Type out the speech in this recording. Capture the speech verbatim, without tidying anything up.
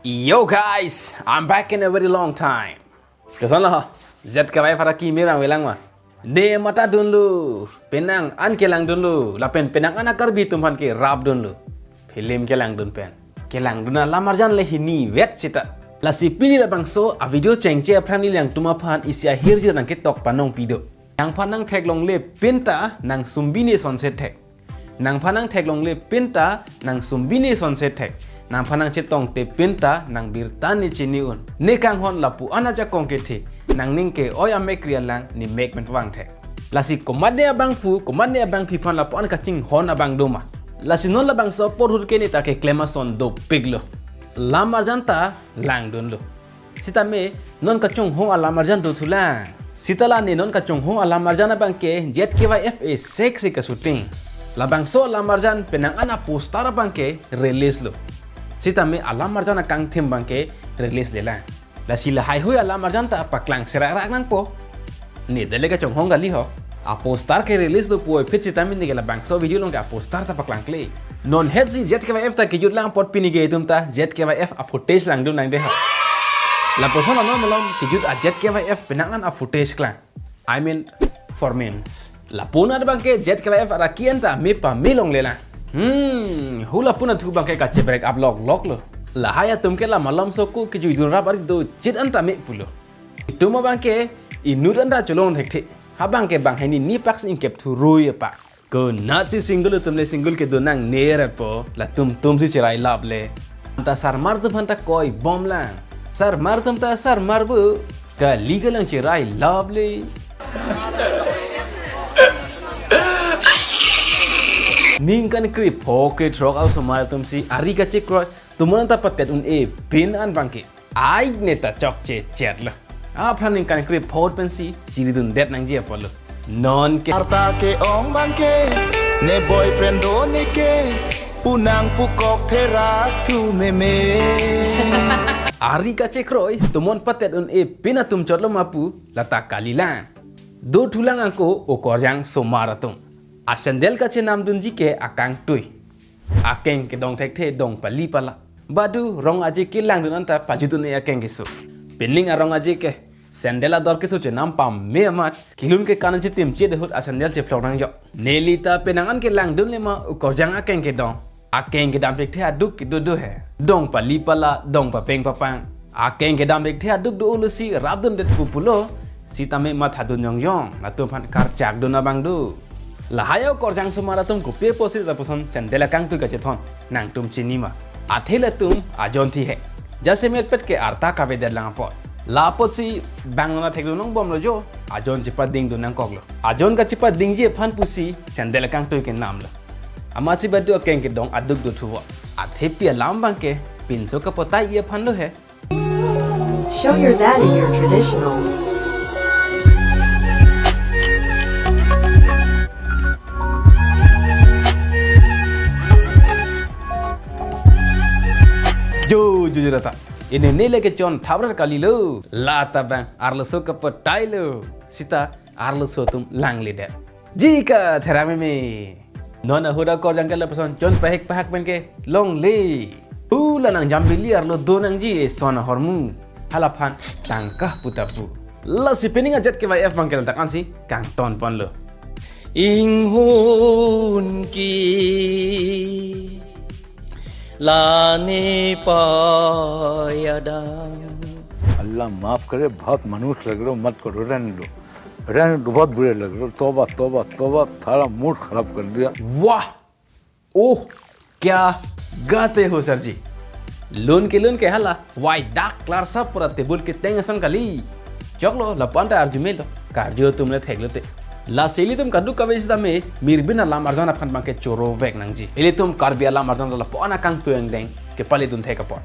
Yo guys, I'm back in a very long time. Koson lo, Z K Y F arat kimi rang velang ma. Ne matha dunlo, penang an kelang dunlo, lapen penang an a-Karbi atum aphan kerap dunlo. Film kelang dun pen. Kelang dun alam arjan le hini vet sita. Lasi pini labangso a-video chengche aphrang neli nangtum aphan isi ahirjir nangketok panong pido. Nangphan nangtheklongle penta nang sumbine sonse thek. Nangphan nangtheklongle penta nang sumbine sonse thek. Nangphan nangchetongte penta nang birta ne chini un. Ne kanghon lapu-an ajakong kethe. Nangning ke-oi amek rialang ne mek pen vang thek. Lasi komatne abangphu, komatne abangphi aphan lapu-an kachinghon abang do ma. Lasi non labangso porhut ke ne ta keklem ason dopiklo. Lam arjan ta lang dunlo. Sitame non kachonghong alam arjan dothulang. Sita la ne non kachonghong alam arjan abang ke Z K Y F a six si kashooting. Labangso alam arjan penang an a-poster abang ke release lo. Sitame alam arjan akangthim abang ke release lelang. Lasi lahaihui alam arjan ta paklang serak rak nangpo. Ne dele kachonghong kali ho. A-poster ke release lo puvoiphit sitame ne ke labangso video along ke a-poster ta paklangkle. Non hetsi Z K Y F ta kejut lang apot pini ke itum ta Z K Y F a-footage lang dun nangde ho. Lapuson non malom kejut a-Z K Y F penang an a-footage klang. I mean, performance. Lapu-an abang ke Z K Y F arat ki-en ta me pame longlelang. Hmm, hula pu-an athu abang ke kachebrek up lok lok lo. Lahai atum ke la malom soko kejui dun rap arit do chit an ta me pulo. Itum abang ke inut an ta cholong thekthe. Ha abang ke banghini nipak si ingkep thurui apak. Konatsi single atum le single kedo nangne repo, latum tumsi cherai lap le. Anta sarmar atum aphan ta koi bomlang. Sarmar atum ta sarmar bu, kali kalang cherai lap le. Ningkan krepho krethrok a-osomar atumsi ari kachekroi, tomon ta patet un-e pin an abang ke. Ai ne ta chokche chet lo. Aphrang ningkan krepho pensi chiri dundet nangji apotlo. Non ke arta ke-ong abang ke, ne boyfriend do ne ke, pu nangpukok therak thu meme. Ari kachekroi, tomon patet un-e pin atum chotlo ma pu, lata kalilang. Dothulang ako okorjang osomar atum. A-sandal kachenam dunji ke akangtui. Akeng kedong thekthe dong pali pala. Badu rong aje kelang dun anta pajut un-e akeng keso. Pining arong aje ke sandal ador keso chenam pame amat. Kelun ke kanan chitim chedahut a-sandal chephlok nangjok. Neli ta penang an kelang dun le ma okorjang akeng kedong. Akeng kedam thekthe aduk kedo do he. Dong pali pala, dong papeng papang. Akeng kedam thekthe aduk do-olo si rap dundet pupulo. Sitame matha dun jongjong, latum aphan karchak dun abang do. Lahai okorjang osomar atum kopi apotsi lapuson sandal akangtui kachethon, nangtum chini ma. Athe latum ajon thi he. Jasemet pet ke arta kavedet lang apot. La apotsi bang nona thekdun nongbomlo jo, ajon chepading dun nangkoklo. Ajon kachepadingji aphan pusi sandal akangtui kenamlo. Amatsi badu akeng kedong aduk dothuvo. Athe pi alam abang ke pinso kapotai-i aphan lo he. Show your daddy your traditional. Jo, jo, jo, rata. Ini nile kechon thabra kalilo. Lata abang arloso kapotailo. Sita arloso atum langledet. Jika therameme. Non ahut okorjang ke lapuson chon pahek pahak pen kelongle. Hula nangjambili arlo do nangji eson ahormu. Halaphan tangka puta pu. Lasi pining a-Z K Y F abang ke ladak ansi kangton ponlo. Inghun ke lani payadam. अल्लाह माफ करे, बहुत मनहूस लग रहे हो, मत करो, रहने दो। रहने दो, बहुत बुरे लग रहे हो। तौबा, तौबा, तौबा, सारा मूड खराब कर दिया। वाह! ओह, क्या गाते हो सर जी? Lun kelun ke hala, wai dak klar sap pura table keteng ason kali. Choklo, lapu-an ta arju melo. Karju atum le theklote. Lasi ilitum kadokave sitame, mirbin alam arjan aphan abang ke chorovek nangji. Ilitum Karbi alam arjan lapu-an akangtui angdeng kepale dun thek apot.